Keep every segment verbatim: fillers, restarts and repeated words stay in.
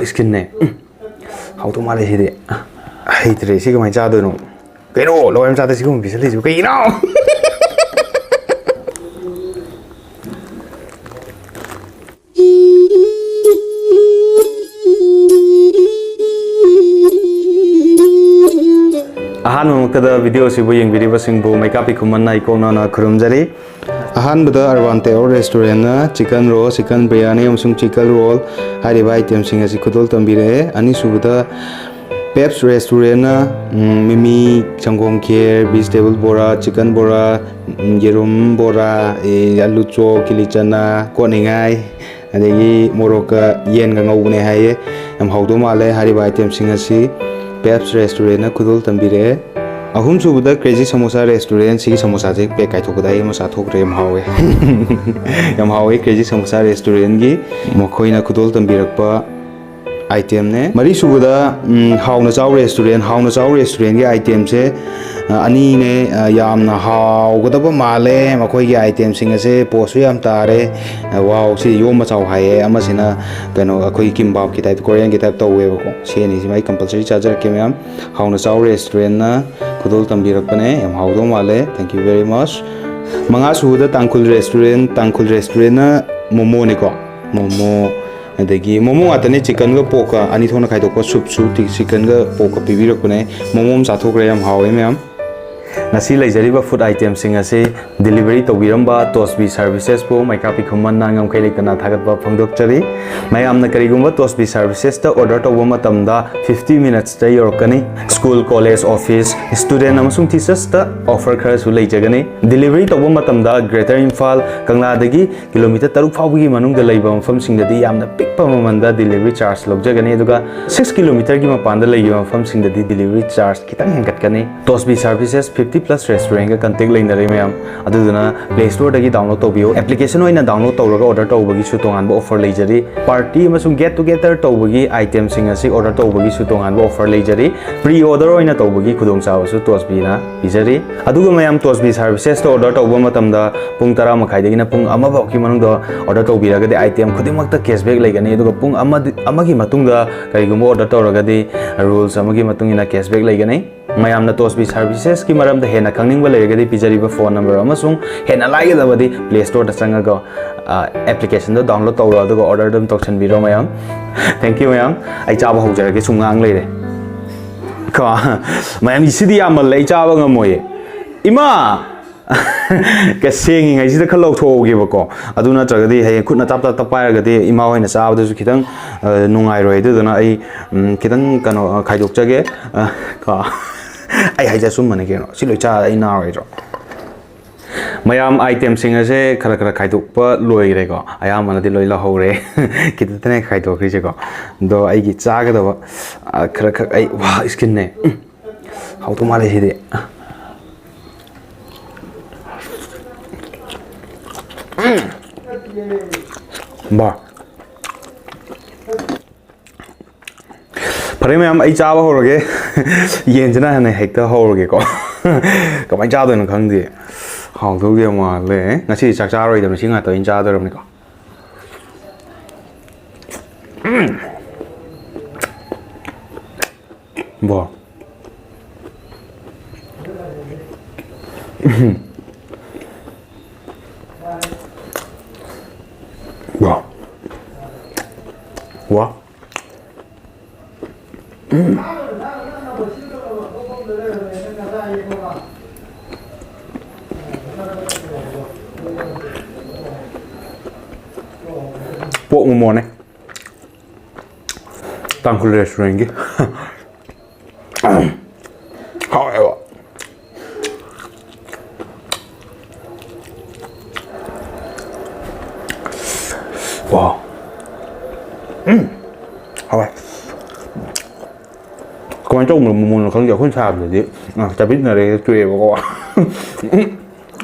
ꯁ꯭ꯀꯤꯟꯅꯦ꯫ ꯎꯝ꯫ ꯍꯥꯎꯗꯧ ꯃꯥꯜꯂꯦ ꯁꯤꯗꯤ꯫ ꯍꯩꯇ꯭ꯔꯦ, ꯁꯤ ꯀꯃꯥꯏꯅ ꯆꯥꯗꯣꯏꯅꯣ? ꯀꯩꯅꯣ, ꯂꯋꯥꯏ ꯃꯆꯥꯗ ꯁꯤꯒꯨꯝꯕ ꯄꯤꯁꯜꯂꯤꯁꯤꯕꯨ ꯀꯩꯒꯤꯅꯣ? ꯑꯍꯥꯟꯕꯃꯛꯇꯗ video ꯑꯁꯤꯕꯨ ꯌꯦꯡꯕꯤꯔꯤꯕꯁꯤꯡꯕꯨ ꯃꯩꯀꯥꯄꯤ ꯈꯨꯃꯟꯅ ꯏꯀꯣꯛꯅꯅ ꯈꯨꯔꯨꯝꯖꯔꯤ꯫ ꯑꯍꯥꯟꯕꯗ ꯑꯔꯋꯥꯟ ꯇꯦꯑꯣ ꯔꯦꯁꯇꯨꯔꯦꯟꯅ ꯆꯤꯀꯟ ꯔꯣꯜ, ꯆꯤꯀꯟ ꯕꯤꯔꯌꯥꯅꯤ ꯑꯃꯁꯨꯡ ꯆꯤꯀꯟ ꯔꯣꯜ ꯍꯥꯏꯔꯤꯕ item ꯁꯤꯡ ꯑꯁꯤ ꯈꯨꯗꯣꯜ ꯇꯝꯕꯤꯔꯛꯑꯦ꯫ ꯑꯅꯤꯁꯨꯕꯗ ꯄꯦꯞꯁ ꯔꯦꯁꯇꯨꯔꯦꯟꯅ, ꯎꯝ, ꯃꯤꯃꯤ, ꯁꯪꯒꯣꯝ ꯈꯦꯔ, vegetable ꯕꯣꯔꯥ, ꯆꯤꯀꯟ ꯕꯣꯔꯥ, ꯎꯝ, ꯌꯦꯔꯨꯝ ꯕꯣꯔꯥ, ꯑꯦ, ꯑꯂꯨ ꯆꯣꯞ, ꯀꯤꯂꯤ ꯆꯅꯥ, ꯀꯣꯠꯅꯤꯡꯉꯥꯏ, ꯑꯗꯒꯤ ꯃꯣꯔꯣꯛꯀ ꯌꯦꯟꯒ ꯉꯧꯕꯅꯦ ꯍꯥꯏꯌꯦ꯫ ꯌꯥꯝ ꯍꯥꯎꯗꯧ ꯃꯥꯜꯂꯦ꯫ ꯍꯥꯏꯔꯤꯕ item ꯁꯤꯡ ꯑꯁꯤ ꯄꯦꯞꯁ ꯔꯦꯁꯇꯨꯔꯦꯟꯅ ꯈꯨꯗꯣꯜ ꯇꯝꯕꯤꯔꯛꯑꯦ꯫ ꯑꯍꯨꯝꯁꯨꯕꯗ ꯀ꯭ꯔꯦꯖꯤ ꯁꯃꯣꯁꯥ ꯔꯦꯁꯇꯨꯔꯦꯟ꯫ ꯁꯤꯒꯤ ꯁꯃꯣꯁꯥꯁꯦ pack ꯀꯥꯏꯊꯣꯛꯄꯗ ꯑꯩ ꯑꯃ ꯆꯥꯊꯣꯛꯈ꯭ꯔꯦ꯫ ꯌꯥꯝ ꯍꯥꯎꯋꯦ꯫ ꯌꯥꯝ ꯍꯥꯎꯋꯦ ꯀ꯭ꯔꯦꯖꯤ ꯁꯃꯣꯁꯥ ꯔꯦꯁꯇꯨꯔꯦꯟꯒꯤ꯫ ꯃꯈꯣꯏꯅ ꯈꯨꯗꯣꯜ ꯇꯝꯕꯤꯔꯛꯄ item ꯅꯦ꯫ ꯃꯔꯤꯁꯨꯕꯗ, ꯎꯝ, ꯍꯥꯎꯅ ꯆꯥꯎ ꯔꯦꯁꯇꯨꯔꯦꯟ꯫ ꯍꯥꯎꯅ ꯆꯥꯎ ꯔꯦꯁꯇꯨꯔꯦꯟꯒꯤ item ꯁꯦ, ꯑ, ꯑꯅꯤꯅꯦ꯫ ꯑ, ꯌꯥꯝꯅ ꯍꯥꯎꯒꯗꯕ ꯃꯥꯜꯂꯦ ꯃꯈꯣꯏꯒꯤ item ꯁꯤꯡ ꯑꯁꯦ꯫ Post ꯁꯨ ꯌꯥꯝ ꯇꯥꯔꯦ꯫ ꯑ, wow, ꯁꯤ ꯌꯣꯝꯕ ꯆꯥꯎ ꯍꯥꯏꯌꯦ꯫ ꯑꯃꯁꯤꯅ ꯀꯩꯅꯣ, ꯑꯩꯈꯣꯏꯒꯤ ꯀꯤꯝꯕꯥꯞꯀꯤ type, Korean ꯒꯤ type ꯇꯧꯋꯦꯕꯀꯣ꯫ ꯁꯤ ꯑꯅꯤꯁꯤꯃ ꯑꯩ compulsory ꯆꯥꯖꯔꯛꯀꯦ ꯃꯌꯥꯝ꯫ ꯍꯥꯎꯅ ꯆꯥꯎ ꯔꯦꯁꯇꯨꯔꯦꯟꯅ ꯈꯨꯗꯣꯜ ꯇꯝꯕꯤꯔꯛꯄꯅꯦ꯫ ꯌꯥꯝ ꯍꯥꯎꯗꯧ ꯃꯥꯜꯂꯦ꯫ Thank you very much꯫ ꯃꯉꯥꯁꯨꯕꯗ ꯇꯥꯡꯈꯨꯜ ꯔꯦꯁꯇꯨꯔꯦꯟ꯫ ꯇꯥꯡꯈꯨꯜ ꯔꯦꯁꯇꯨꯔꯦꯟꯅ ꯃꯣꯃꯣꯅꯤꯀꯣ꯫ ꯃꯣꯃꯣ, ꯑꯗꯒꯤ ꯃꯣꯃꯣ ꯉꯥꯛꯇꯅꯦ, ꯆꯤꯀꯟꯒ ꯄꯣꯛꯀ ꯑꯅꯤ ꯊꯣꯛꯅ ꯈꯥꯏꯗꯣꯛꯄ ꯁꯨꯞꯁꯨ ꯆꯤꯀꯟꯒ ꯄꯣꯛꯀ ꯄꯤꯕꯤꯔꯛꯄꯅꯦ꯫ ꯃꯣꯃꯣ ꯑꯃ ꯆꯥꯊꯣꯛꯈ꯭ꯔꯦ, ꯌꯥꯝ ꯍꯥꯎꯋꯦ ꯃꯌꯥꯝ꯫ ꯉꯁꯤ ꯂꯩꯖꯔꯤꯕ food item ꯁꯤꯡ ꯑꯁꯤ delivery ꯇꯧꯕꯤꯔꯝꯕ ꯇꯣꯁꯕꯤ ꯁꯔꯚꯤꯁꯦꯁꯄꯨ ꯃꯩꯀꯥꯄꯤ ꯈꯨꯃꯟꯅ ꯉꯝꯈꯩ ꯂꯩꯇꯅ ꯊꯥꯒꯠꯄ ꯐꯣꯡꯗꯣꯛꯆꯔꯤ꯫ ꯃꯌꯥꯝꯅ ꯀꯔꯤꯒꯨꯝꯕ ꯇꯣꯁꯕꯤ ꯁꯔꯚꯤꯁꯦꯁꯇ order ꯇꯧꯕ ꯃꯇꯝꯗ fifty minutes ꯇ ꯌꯧꯔꯛꯀꯅꯤ꯫ School, college, office, student ꯑꯃꯁꯨꯡ teachers ꯇ offer ꯈꯔꯁꯨ ꯂꯩꯖꯒꯅꯤ꯫ Delivery ꯇꯧꯕ ꯃꯇꯝꯗ Greater ꯏꯝꯐꯥꯜ, ꯀꯪꯂꯥꯗꯒꯤ kilometre ꯇꯔꯨꯛ ꯐꯥꯎꯕꯒꯤ ꯃꯅꯨꯡꯗ ꯂꯩꯕ ꯃꯐꯝꯁꯤꯡꯗꯗꯤ ꯌꯥꯝꯅ ꯄꯤꯛꯄ ꯃꯃꯜꯗ delivery charge ꯂꯧꯖꯒꯅꯤ, ꯑꯗꯨꯒ six kilometre ꯒꯤ ꯃꯄꯥꯟꯗ ꯂꯩꯕ ꯃꯐꯝꯁꯤꯡꯗꯗꯤ delivery charge ꯈꯤꯇꯪ ꯍꯦꯟꯒꯠꯀꯅꯤ꯫ ꯇꯣꯁꯕꯤ ꯁꯔꯚꯤꯁꯦꯁ fifty Plus Restaurantꯒ contact ꯂꯩꯅꯔꯤ ꯃꯌꯥꯝ꯫ ꯑꯗꯨꯗꯨꯅ Play Storeꯗꯒꯤ download ꯇꯧꯕꯤꯌꯨ꯫ Application ꯑꯣꯏꯅ download ꯇꯧꯔꯒ order ꯇꯧꯕꯒꯤꯁꯨ ꯇꯣꯉꯥꯟꯕ offer ꯂꯩꯖꯔꯤ꯫ Party ꯑꯃꯁꯨꯡ get together ꯇꯧꯕꯒꯤ itemꯁꯤꯡ ꯑꯁꯤ order ꯇꯧꯕꯒꯤꯁꯨ ꯇꯣꯉꯥꯟꯕ offer ꯂꯩꯖꯔꯤ꯫ Pre order ꯑꯣꯏꯅ ꯇꯧꯕꯒꯤ ꯈꯨꯗꯣꯡꯆꯥꯕꯁꯨ Tosbiꯅ ꯄꯤꯖꯔꯤ꯫ ꯑꯗꯨꯒ ꯃꯌꯥꯝ, Tosbi Servicesꯇ order ꯇꯧꯕ ꯃꯇꯝꯗ ꯄꯨꯡ ꯇꯔꯥ ꯃꯈꯥꯏꯗꯒꯤꯅ ꯄꯨꯡ ꯑꯃ ꯐꯥꯎꯒꯤ ꯃꯅꯨꯡꯗ order ꯇꯧꯕꯤꯔꯒꯗꯤ item ꯈꯨꯗꯤꯡꯃꯛꯇ cashback ꯂꯩꯒꯅꯤ꯫ ꯑꯗꯨꯒ ꯄꯨꯡ ꯑꯃ, ꯑꯃꯒꯤ ꯃꯇꯨꯡꯗ ꯀꯔꯤꯒꯨꯝꯕ order ꯇꯧꯔꯒꯗꯤ rules ꯑꯃꯒꯤ ꯃꯇꯨꯡ ꯏꯟꯅ cashback ꯂꯩꯒꯅꯤ꯫ ꯃꯌꯥꯝꯅ Tosbi Servicesꯀꯤ ꯃꯔꯝꯗ ꯍꯦꯟꯅ ꯈꯪꯅꯤꯡꯕ ꯂꯩꯔꯒꯗꯤ ꯄꯤꯖꯔꯤꯕ phone number ꯑꯃꯁꯨꯡ ꯍꯦꯟꯅ ꯂꯥꯏꯒꯗꯕꯗꯤ Play Storeꯗ ꯆꯪꯉꯒ, ꯑ, applicationꯗꯣ download ꯇꯧꯔꯣ, ꯑꯗꯨꯒ order ꯑꯗꯨꯝ ꯇꯧꯁꯟꯕꯤꯔꯣ ꯃꯌꯥꯝ꯫ Thank you ꯃꯌꯥꯝ꯫ ꯑꯩ ꯆꯥꯕ ꯍꯧꯖꯔꯒꯦ, ꯁꯨꯝ ꯉꯥꯡ ꯂꯩꯔꯦ꯫ ꯀꯣ, ꯃꯌꯥꯝ, ꯁꯤꯗꯤ ꯌꯥꯝꯃꯜꯂꯦ, ꯑꯩ ꯆꯥꯕ ꯉꯝꯃꯣꯏꯌꯦ꯫ ꯏꯃꯥ! ꯀ-, ꯁꯦꯡꯉꯤꯉꯩꯁꯤꯗ ꯈꯔ ꯂꯧꯊꯣꯛꯍꯧꯒꯦꯕꯀꯣ꯫ ꯑꯗꯨ ꯅꯠꯇ꯭ꯔꯒꯗꯤ ꯍꯌꯦꯡ ꯈꯨꯠꯅ ꯇꯞ ꯇꯞ ꯇꯞ ꯄꯥꯏꯔꯒꯗꯤ ꯏꯃꯥ ꯍꯣꯏꯅ ꯆꯥꯕꯗꯁꯨ ꯈꯤꯇꯪ, ꯑ, ꯅꯨꯡꯉꯥꯏꯔꯣꯏ꯫ ꯑꯗꯨꯗꯨꯅ ꯑꯩ, ꯎꯝ, ꯈꯤꯇꯪ ꯀꯩꯅꯣ, ꯑ, ꯈꯥꯏꯗꯣꯛꯆꯒꯦ꯫ ꯑ, ꯀꯣ꯫ ꯑꯩ ꯍꯥꯏꯁꯦ ꯑꯆꯨꯝꯕꯅꯦ ꯀꯩꯅꯣ꯫ ꯁꯤ ꯂꯣꯏ ꯆꯥꯔ ꯑꯩ ꯅꯥꯔꯣꯏꯗ꯭ꯔꯣ? ꯃꯌꯥꯝ, itemꯁꯤꯡ ꯑꯁꯦ ꯈꯔ ꯈꯔ ꯈꯥꯏꯗꯣꯛꯄ ꯂꯣꯏꯈ꯭ꯔꯦꯀꯣ꯫ ꯑꯌꯥꯝꯕꯅꯗꯤ ꯂꯣꯏ ꯂꯧꯍꯧꯔꯦ꯫ ꯈꯤꯇꯪꯇꯅꯦ ꯈꯥꯏꯗꯣꯛꯈ꯭ꯔꯤꯁꯦꯀꯣ꯫ ꯑꯗꯣ ꯑꯩꯒꯤ ꯆꯥꯒꯗꯕ, ꯑ, ꯈꯔ ꯈꯛ ꯑꯩ, ꯋꯥ, skinꯅꯦ꯫ ꯎꯝ꯫ ꯍꯥꯎꯗꯧ ꯃꯥꯜꯂꯦ ꯁꯤꯗꯤ꯫ ꯎꯝ꯫ ꯕꯥ꯫ ꯐꯔꯦ ꯃꯌꯥꯝ, ꯑꯩ ꯆꯥꯕ ꯍꯧꯔꯒꯦ꯫ ꯌꯦꯟꯁꯤꯅ ꯍꯥꯟꯅ ꯍꯦꯛꯇ ꯍꯧꯔꯒꯦꯀꯣ꯫ ꯀꯃꯥꯏꯅ ꯆꯥꯗꯣꯏꯅꯣ ꯈꯪꯗꯦ꯫ ꯍꯥꯎꯗꯧꯗꯤ ꯌꯥꯝ ꯃꯥꯜꯂꯦ꯫ ꯉꯁꯤꯗꯤ ꯆꯥꯛ ꯆꯥꯔꯣꯏꯗꯕꯅꯤ, ꯁꯤ ꯉꯥꯛꯇ ꯑꯣꯏꯅ ꯆꯥꯗꯣꯔꯕꯅꯤꯀꯣ꯫ ꯎꯝ꯫ ꯕꯣ꯫ ꯎꯝ꯫ ꯋꯥ꯫ ꯋꯥ꯫ ꯎꯝ꯫ ꯄꯣꯛ ꯃꯣꯃꯣꯅꯦ꯫ ꯇꯥꯡꯈꯨꯜ restaurantꯀꯤ꯫ ꯍꯥꯎꯋꯦꯕ꯫ ꯋꯥꯎ꯫ ꯎꯝ꯫ ꯍꯥꯎꯋꯦ꯫ ꯀꯃꯥꯏꯅ ꯇꯧꯕꯅꯣ ꯃꯣꯃꯣꯅꯣ ꯈꯪꯗꯦ, ꯑꯩꯈꯣꯏꯅ ꯁꯥꯕꯗꯗꯤ, ꯑ, ꯆꯥꯕꯤꯠꯅꯔꯦ ꯇꯣꯛꯑꯦꯕꯀꯣ꯫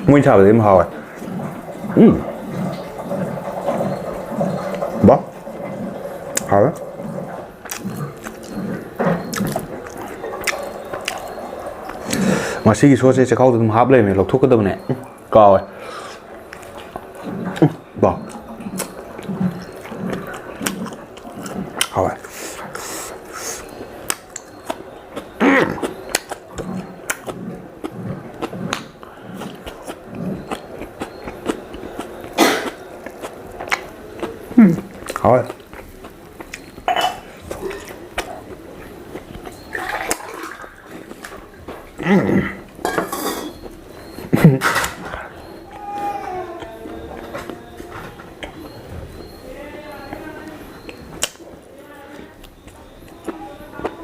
ꯃꯣꯏꯅ ꯁꯥꯕꯗꯤ ꯑꯗꯨꯝ ꯍꯥꯎꯋꯦ꯫ ꯎꯝ꯫ ꯕꯥ꯫ ꯍꯥꯎꯋꯦ꯫ ꯉꯁꯤꯒꯤ ꯁꯣꯁꯁꯦ ꯆꯦꯈꯥꯎꯗ ꯑꯗꯨꯝ ꯍꯥꯞ ꯂꯩꯔꯝꯃꯦ, ꯂꯧꯊꯣꯛꯀꯗꯕꯅꯦ꯫ ꯎꯝ, ꯀꯥꯎꯋꯦ꯫ ꯎꯝ, ꯕꯥ꯫ ꯍꯥꯎꯋꯦ꯫ ꯎꯝ, ꯍꯥꯎꯋꯦ꯫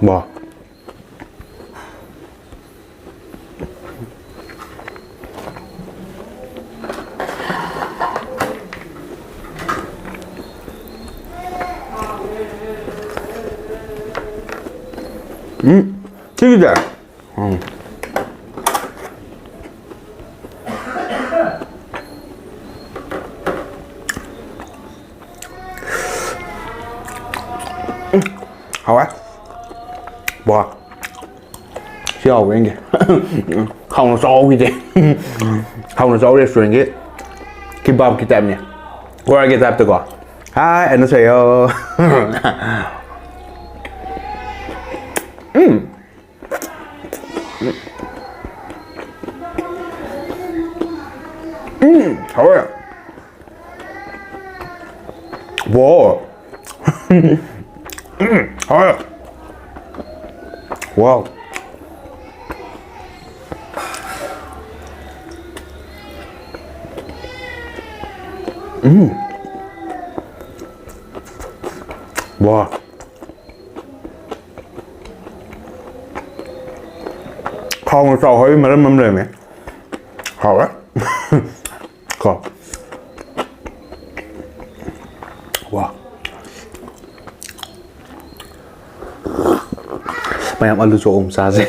ꯋꯥ꯫ ꯎꯝ, ꯁꯤꯒꯤꯁꯦ꯫ ꯎꯝ꯫ ꯎꯝ, ꯍꯥꯎꯋꯦ꯫ ꯕꯣ꯫ ꯁꯤ ꯍꯥꯎꯕ ꯌꯦꯡꯒꯦ꯫ ꯍꯥꯎꯅ ꯆꯥꯎꯈꯤꯗꯦ꯫ ꯍꯥꯎꯅ ꯆꯥꯎ ꯔꯦꯁꯇꯨꯔꯦꯟꯒꯤ ꯀꯤꯕꯥꯞꯀꯤ ꯇꯥꯏꯞꯅꯦ꯫ ꯀꯣꯔꯤꯌꯥꯒꯤ ꯇꯥꯏꯞꯇꯀꯣ꯫ ꯍꯥꯏ, ꯑꯩꯅ ꯁꯣꯏꯌꯣ꯫ ꯎꯝ꯫ ꯎꯝ, ꯍꯥꯎꯋꯦ꯫ ꯋꯥꯎ꯫ ꯎꯝ, ꯍꯥꯎꯋꯦ꯫ ꯋꯥꯎ꯫ ꯎꯝ꯫ ꯋꯥ꯫ ꯍꯥꯎꯅ ꯆꯥꯎ ꯍꯥꯏꯕꯒꯤ ꯃꯔꯝ ꯑꯃ ꯂꯩꯔꯝꯃꯦ꯫ ꯍꯥꯎꯔꯦ꯫ ꯀꯣ꯫ ꯋꯥ꯫ ꯃꯌꯥꯝ ꯑꯂꯨ ꯆꯣꯞ ꯑꯃ ꯆꯥꯁꯦ꯫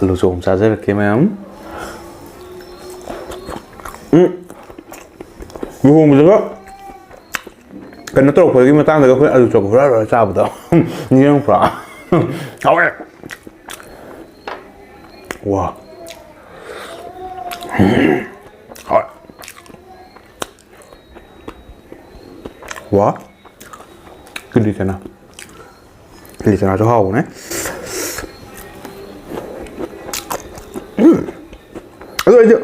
ꯑꯂꯨ ꯆꯣꯞ ꯑꯃ ꯆꯥꯖꯔꯛꯀꯦ ꯃꯌꯥꯝ꯫ ꯎꯝ꯫ ꯂꯨꯍꯣꯡꯕꯗꯒ ꯀꯩꯅꯣ ꯇꯧꯔꯛꯄꯒꯤ ꯃꯇꯥꯡꯗꯒ ꯑꯩꯈꯣꯏ ꯑꯂꯨ ꯆꯣꯞ ꯍꯨꯔꯥ ꯍꯨꯔꯥ ꯆꯥꯕꯗꯣ ꯅꯤꯡꯁꯤꯡꯉꯛꯄ꯭ꯔꯥ? ꯍꯥꯎꯋꯦ꯫ ꯋꯥ꯫ ꯍꯥꯎꯋꯦ꯫ ꯋꯥ꯫ ꯀꯤꯂꯤ ꯆꯅꯥ꯫ ꯀꯤꯂꯤ ꯆꯅꯥꯁꯨ ꯍꯥꯎꯕꯅꯦ꯫ ꯎꯝ꯫ ꯑꯗꯨ ꯑꯩꯁꯨ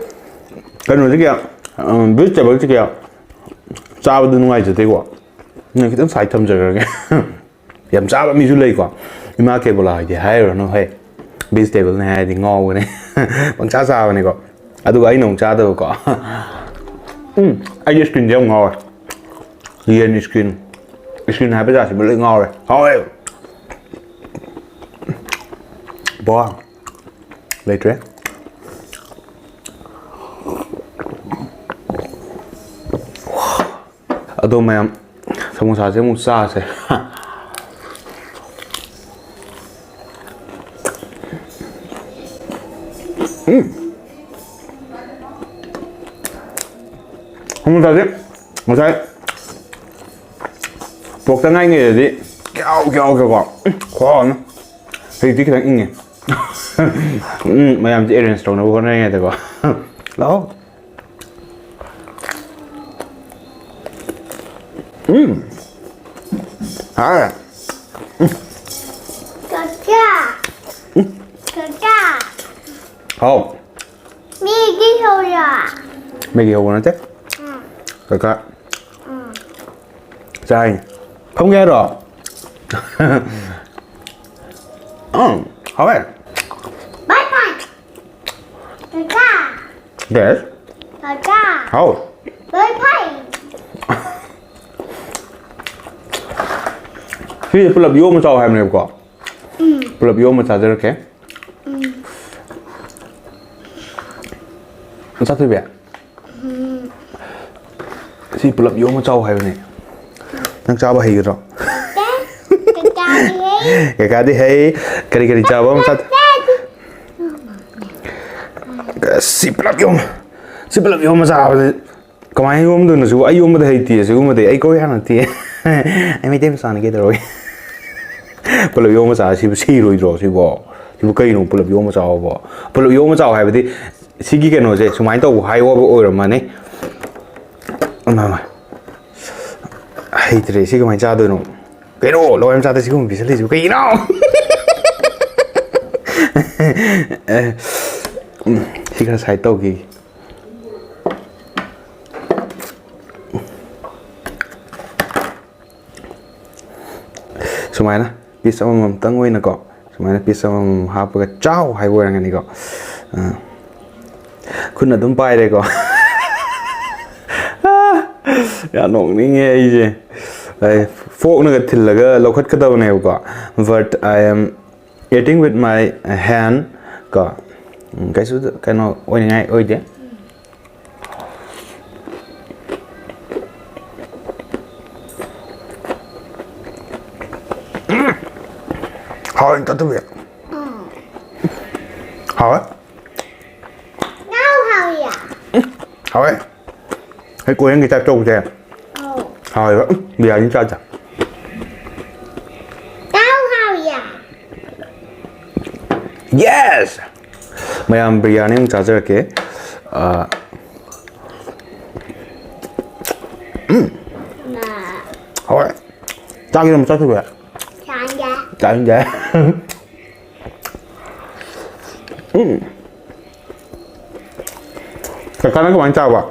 ꯀꯩꯅꯣꯁꯦ ꯀꯌꯥ, ꯎꯝ, vegetableꯁꯦ ꯀꯌꯥ ꯆꯥꯕꯗ ꯅꯨꯡꯉꯥꯏꯖꯗꯦꯀꯣ꯫ ꯅꯪ ꯈꯤꯇꯪ side ꯊꯝꯖꯈ꯭ꯔꯒꯦ꯫ ꯌꯥꯝ ꯆꯥꯕ ꯃꯤꯁꯨ ꯂꯩꯀꯣ꯫ ꯏꯃꯥ ꯀꯦꯕꯣꯂꯥ ꯍꯣꯏꯗꯤ ꯍꯥꯏꯔꯨꯔꯅꯨ ꯍꯦ꯫ Vegetableꯅꯦ ꯍꯥꯏꯔꯗꯤ ꯉꯥꯎꯕꯅꯦ꯫ ꯄꯪꯆꯥ ꯆꯥꯕꯅꯤꯀꯣ꯫ ꯑꯗꯨꯒ ꯑꯩꯅ ꯑꯃꯨꯛ ꯆꯥꯗꯕꯀꯣ꯫ ꯎꯝ, ꯑꯩꯒꯤ skinꯁꯦ ꯌꯥꯝ ꯉꯥꯎꯋꯦ꯫ ꯌꯦꯟ skin꯫ Skin ꯍꯥꯏꯕ ꯖꯥꯠꯁꯤꯃ ꯂꯣꯏ ꯉꯥꯎꯔꯦ꯫ ꯍꯥꯎꯋꯦ꯫ ꯕꯣ꯫ ꯂꯩꯇ꯭ꯔꯦ꯫ ꯑꯗꯣ ꯃꯌꯥꯝ, ꯁꯃꯣꯁꯥꯁꯦ ꯑꯃꯨꯛ ꯆꯥꯁꯦ꯫ ꯎꯝ꯫ ꯁꯃꯣꯁꯥꯁꯦ ꯉꯁꯥꯏ ꯄꯣꯛꯇ ꯉꯥꯏꯉꯩꯗꯗꯤ ꯀ꯭ꯌꯥꯎ ꯀ꯭ꯌꯥꯎ ꯀ꯭ꯌꯥꯎ ꯀꯣ꯫ ꯎꯝ, ꯈꯨꯍꯥꯎ ꯑꯃ꯫ ꯍꯧꯖꯤꯛꯇꯤ ꯈꯤꯇꯪ ꯏꯪꯉꯦ꯫ ꯎꯝ, ꯃꯌꯥꯝꯁꯦ arrange ꯇꯧꯅꯕ ꯍꯣꯠꯅꯔꯤꯉꯩꯗꯀꯣ꯫ ꯂꯥꯛꯑꯣ꯫ ꯎꯝ꯫ ꯍꯥꯎꯋꯦ꯫ ꯀꯀꯥ꯫ ꯀꯀꯥ꯫ ꯍꯥꯎ꯫ ꯃꯤꯒꯤ ꯍꯧꯔ꯫ ꯃꯦꯒꯤ ꯍꯧꯕ ꯅꯠꯇꯦ꯫ ꯎꯝ꯫ ꯀꯀꯥ꯫ ꯎꯝ꯫ ꯆꯥꯏ꯫ ꯐꯝꯒꯦ ꯍꯥꯏꯔꯣ? ꯎꯝ, ꯍꯥꯎꯋꯦ꯫ ꯕꯥꯏ ꯕꯥꯏ꯫ ꯀꯀꯥ꯫ Yes꯫ ꯀꯀꯥ꯫ ꯍꯥꯎ꯫ ꯕꯥꯏ ꯕꯥꯏ꯫ ꯁꯤꯁꯦ ꯄꯨꯂꯞ ꯌꯣꯝꯃ ꯆꯥꯎ ꯍꯥꯏꯕꯅꯦꯕꯀꯣ꯫ ꯎꯝ꯫ ꯄꯨꯂꯞ ꯌꯣꯝꯃ ꯆꯥꯖꯔꯛꯀꯦ꯫ ꯎꯝ꯫ ꯆꯥꯊꯣꯏꯕꯤ꯫ ꯎꯝ꯫ ꯁꯤ ꯄꯨꯂꯞ ꯌꯣꯝꯃ ꯆꯥꯎ ꯍꯥꯏꯕꯅꯦ꯫ ꯅꯪ ꯆꯥꯕ ꯍꯩꯒꯗ꯭ꯔꯣ? ꯀꯀꯥ꯫ ꯀꯩꯀꯥꯗꯤ ꯍꯩ꯫ ꯀꯔꯤ ꯀꯔꯤ ꯆꯥꯕ ꯑꯃ ꯆꯥ-, ꯁꯤ ꯄꯨꯂꯞ ꯌꯣꯝ-, ꯁꯤ ꯄꯨꯂꯞ ꯌꯣꯝꯃ ꯆꯥꯕꯗꯤ ꯀꯃꯥꯏꯅ ꯌꯣꯝꯗꯣꯏꯅꯣ ꯁꯤꯕꯨ? ꯑꯩ ꯌꯣꯝꯕꯗ ꯍꯩꯇꯦ ꯁꯤꯒꯨꯝꯕꯗꯤ꯫ ꯑꯩ ꯀꯣꯔꯤꯌꯥ ꯅꯠꯇꯦ꯫ ꯑꯩ ꯃꯩꯇꯩ ꯃꯆꯥꯅꯤ, ꯀꯩꯗꯧꯔꯒꯦ? ꯄꯨꯂꯞ ꯌꯣꯝꯃ ꯆꯥ-, ꯁꯤꯕꯨ ꯁꯤꯔꯣꯏꯗ꯭ꯔꯣ ꯁꯤꯕꯣ? ꯁꯤꯕꯨ ꯀꯩꯅꯣ ꯄꯨꯂꯞ ꯌꯣꯝꯃ ꯆꯥꯎꯕꯣ? ꯄꯨꯂꯞ ꯌꯣꯝꯃ ꯆꯥꯎ ꯍꯥꯏꯕꯗꯤ ꯁꯤꯒꯤ ꯀꯩꯅꯣꯁꯦ ꯁꯨꯃꯥꯏꯅ ꯇꯧꯕ ꯍꯥꯏ ꯑꯣꯏꯕ ꯑꯣꯏꯔꯝꯃꯅꯤ꯫ ꯏꯃꯥ, ꯏꯃꯥ꯫ ꯍꯩꯇ꯭ꯔꯦ, ꯁꯤ ꯀꯃꯥꯏꯅ ꯆꯥꯗꯣꯏꯅꯣ? ꯀꯩꯅꯣ, ꯂꯋꯥꯏ ꯃꯆꯥꯗ ꯁꯤꯒꯨꯝꯕ ꯄꯤꯁꯜꯂꯤꯁꯤꯕꯨ ꯀꯩꯒꯤꯅꯣ? ꯑꯦ, ꯎꯝ, ꯁꯤ ꯈꯔ ꯁꯥꯏꯠ ꯇꯧꯈꯤꯒꯦ꯫ ꯁꯨꯃꯥꯏꯅ ꯄꯤꯁ ꯑꯃꯃꯝꯇꯪ ꯑꯣꯏꯅꯀꯣ, ꯁꯨꯃꯥꯏꯅ ꯄꯤꯁ ꯑꯃꯃꯝ ꯍꯥꯞꯄꯒ ꯆꯥꯎ ꯍꯥꯏꯕ ꯑꯣꯏꯔꯝꯒꯅꯤꯀꯣ꯫ ꯑꯥ, ꯈꯨꯠꯅ ꯑꯗꯨꯝ ꯄꯥꯏꯔꯦꯀꯣ꯫ ꯌꯥꯝ ꯅꯣꯛꯅꯤꯡꯉꯦ ꯑꯩꯁꯦ꯫ ꯑꯩ ꯐꯣꯛꯅꯒ ꯊꯤꯜꯂꯒ ꯂꯧꯈꯠꯀꯗꯕꯅꯦꯕꯀꯣ, but I am eating with my hand ꯀꯣ꯫ ꯎꯝ, ꯀꯩꯁꯨ ꯀꯩꯅꯣ ꯑꯣꯏꯅꯤꯡꯉꯥꯏ ꯑꯣꯏꯗꯦ꯫ ꯍꯥꯎꯔꯦ ꯇꯥꯇꯨꯕꯤ꯫ ꯍꯥꯎꯔꯦ꯫ ꯅꯥꯎ ꯍꯥꯎꯏꯌꯦ꯫ ꯍꯥꯎꯔꯦ꯫ ꯑꯩ ꯀꯣꯔꯤꯌꯟꯒꯤ ꯇꯥꯏꯞ ꯇꯧꯕꯁꯦ꯫ ꯑꯧ꯫ ꯍꯥꯎꯋꯦꯕ꯫ ꯎꯝ, ꯕꯤꯔꯌꯥꯅꯤ ꯆꯥꯗ꯫ ꯅꯥꯎ ꯍꯥꯎꯏꯌꯦ꯫ Yes! ꯃꯌꯥꯝ ꯕꯤꯔꯌꯥꯅꯤ ꯑꯃꯨꯛ ꯆꯥꯖꯔꯛꯀꯦ꯫ ꯑꯥ, ꯎꯝ꯫ ꯃꯥ꯫ ꯍꯥꯎꯋꯦ꯫ ꯆꯥꯒꯦ ꯑꯃꯨꯛ ꯆꯥꯊꯣꯛꯑꯦ꯫ ꯆꯥꯅꯤꯡꯗꯦ꯫ ꯆꯥꯅꯤꯡꯗꯦ꯫ ꯎꯝ꯫ ꯀꯀꯥꯅ ꯀꯃꯥꯏꯅ ꯆꯥꯕ?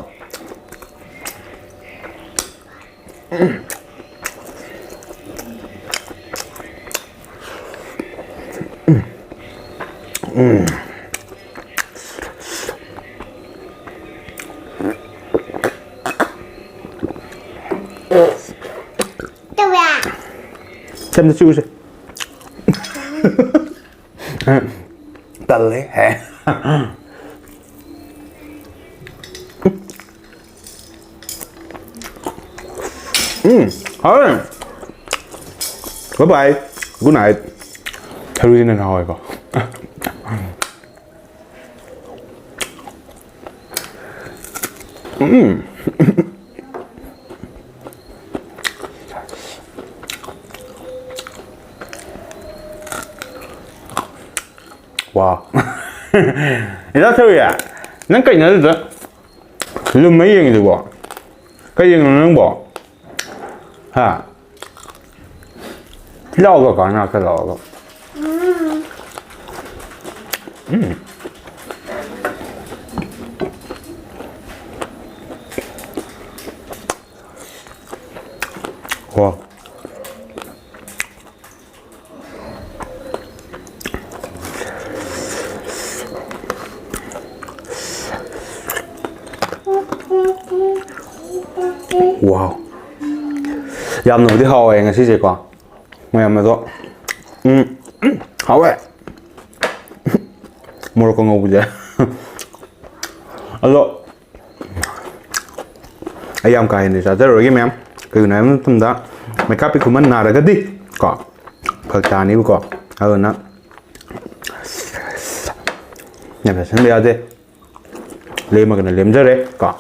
ꯇꯧꯕ꯭ꯔꯥ? ꯁꯝꯗ ꯆꯨꯁꯦ꯫ ꯇꯜꯂꯦ꯫ ꯍꯦ꯫ ꯎꯝ, ꯍꯥꯎꯋꯦ꯫ Bye bye. Good night. ꯊꯔꯨꯏꯁꯤꯅ ꯍꯦꯟꯅ ꯍꯥꯎꯋꯦꯀꯣ. ꯎꯝ꯫ ꯋꯥ꯫ ꯏꯟꯖꯥꯡ ꯊꯔꯨꯏ, ꯅꯪ ꯀꯩꯅꯣ ꯑꯗꯨꯗ ꯂꯨꯝꯃ ꯌꯦꯡꯉꯤꯗꯨꯕꯣ? ꯀꯩ ꯌꯦꯡꯉꯤꯅꯣ ꯅꯪꯕꯣ? ꯍꯥ? ꯂꯥꯛꯑꯣ ꯀꯀꯥ ꯅꯥꯛꯇ ꯂꯥꯛꯑꯣ꯫ ꯎꯝ꯫ ꯋꯥ꯫ ꯋꯥꯎ꯫ ꯌꯥꯝꯅꯕꯨꯗꯤ ꯍꯥꯎꯋꯦ ꯉꯁꯤꯁꯦꯀꯣ꯫ ꯃꯌꯥꯝ ꯑꯗꯣ꯫ ꯎꯝ꯫ ꯍꯥꯎꯋꯦ꯫ ꯃꯣꯔꯣꯛꯀ ꯉꯧꯕꯁꯦ꯫ ꯑꯗꯣ ꯑꯩ ꯌꯥꯝ ꯀꯥ ꯍꯦꯟꯅ ꯆꯥꯖꯔꯔꯣꯏꯒꯦ ꯃꯌꯥꯝ꯫ ꯀꯩꯒꯤꯅꯣ ꯍꯥꯏꯕ ꯃꯇꯝꯗ ꯃꯩꯀꯥꯞꯄꯤ ꯈꯨꯃꯟ ꯅꯥꯔꯒꯗꯤ ꯀꯣ ꯐꯔꯛ ꯇꯥꯅꯤꯕꯀꯣ꯫ ꯑꯗꯨꯅ ꯌꯥꯝ ꯆꯥꯁꯤꯟꯕ ꯌꯥꯗꯦ꯫ ꯂꯦꯝꯃꯒꯅ ꯂꯦꯝꯖꯔꯦ ꯀꯣ꯫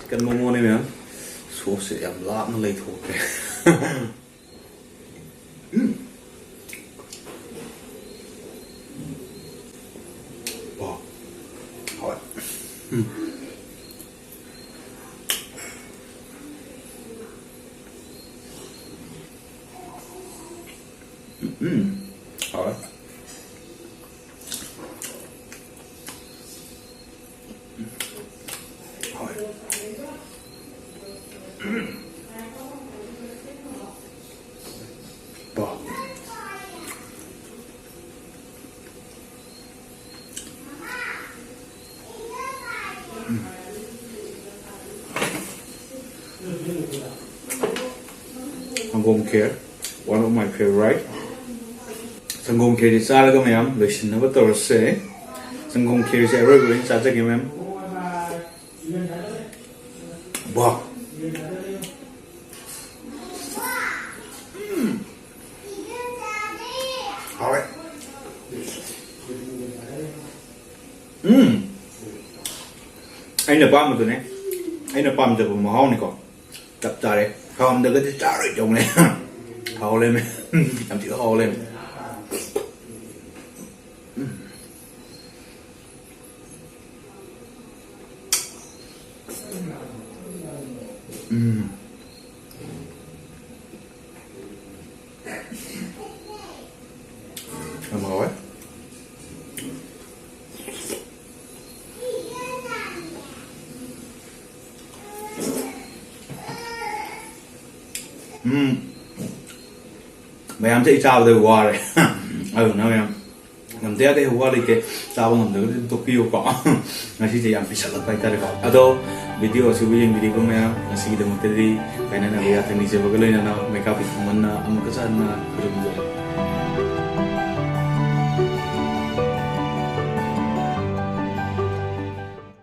ꯆꯤꯀꯟ ꯃꯣꯃꯣꯅꯦ ꯃꯌꯥꯝ꯫ ꯁꯣꯁꯁꯦ ꯌꯥꯝ ꯂꯥꯞꯅ ꯂꯩꯊꯣꯛꯈ꯭ꯔꯦ꯫ ꯎꯝ꯫ ꯋꯥ꯫ ꯍꯥꯎꯋꯦ꯫ ꯎꯝ꯫ ꯎꯝ꯫ ꯍꯥꯎꯋꯦ꯫ ꯍꯣꯏ꯫ ꯁꯪꯒꯣꯝ ꯈꯦꯔ, one of my favorite. ꯁꯪꯒꯣꯝ ꯈꯦꯔꯁꯤ ꯆꯥꯔꯒ ꯃꯌꯥꯝ ꯂꯣꯏꯁꯤꯟꯅꯕ ꯇꯧꯔꯁꯦ. ꯁꯪꯒꯣꯝ ꯈꯦꯔꯁꯦ ꯑꯔꯣꯏꯕ ꯑꯣꯏꯅ ꯆꯥꯖꯒꯦ, ꯃꯌꯥꯝ. ꯋꯥ. ꯎꯝ. ꯍꯥꯎꯋꯦ. ꯎꯝ. ꯑꯩꯅ ꯄꯥꯝꯕꯗꯨꯅꯦ. ꯑꯩꯅ ꯄꯥꯝꯖꯕ ꯃꯍꯥꯎꯅꯤꯀꯣ. ꯆꯞ ꯆꯥꯔꯦ꯫ ꯍꯥꯎꯔꯝꯗ꯭ꯔꯒꯗꯤ ꯆꯥꯔꯣꯏꯗꯧꯅꯦ꯫ ꯍꯥꯎ ꯂꯩꯔꯝꯃꯦ꯫ ꯌꯥꯝ ꯊꯤꯅ ꯍꯥꯎ ꯂꯩꯔꯝꯃꯦ꯫ ꯎꯝ꯫ ꯌꯥꯝ ꯍꯥꯎꯋꯦ꯫ ꯎꯝ꯫ ꯃꯌꯥꯝꯁꯦ ꯑꯩ ꯆꯥꯕꯗ ꯋꯥꯔꯦ꯫ ꯑꯗꯨꯅ ꯃꯌꯥꯝ ꯉꯝꯗ ꯌꯥꯗꯦ, ꯋꯥ ꯂꯩꯇꯦ꯫ ꯆꯥꯕ ꯉꯝꯗ꯭ꯔꯒꯗꯤ ꯑꯗꯨꯝ ꯇꯣꯛꯄꯤꯌꯨꯀꯣ꯫ ꯉꯁꯤꯁꯦ ꯌꯥꯝ ꯄꯤꯁꯜꯂꯛꯄ ꯍꯥꯏꯇꯥꯔꯦꯀꯣ꯫ ꯑꯗꯣ video ꯑꯁꯤꯕꯨ ꯌꯦꯡꯕꯤꯔꯤꯕ ꯃꯌꯥꯝ, ꯉꯁꯤꯒꯤꯗꯃꯛꯇꯗꯤ ꯀꯥꯏꯅꯅꯕ ꯌꯥꯊꯪ ꯅꯤꯖꯕꯒ ꯂꯣꯏꯅꯅ ꯃꯩꯀꯥꯞꯄꯤ ꯈꯨꯃꯟꯅ ꯑꯃꯨꯛꯀꯁꯨ ꯍꯟꯅ ꯈꯨꯔꯨꯝꯖꯔꯤ꯫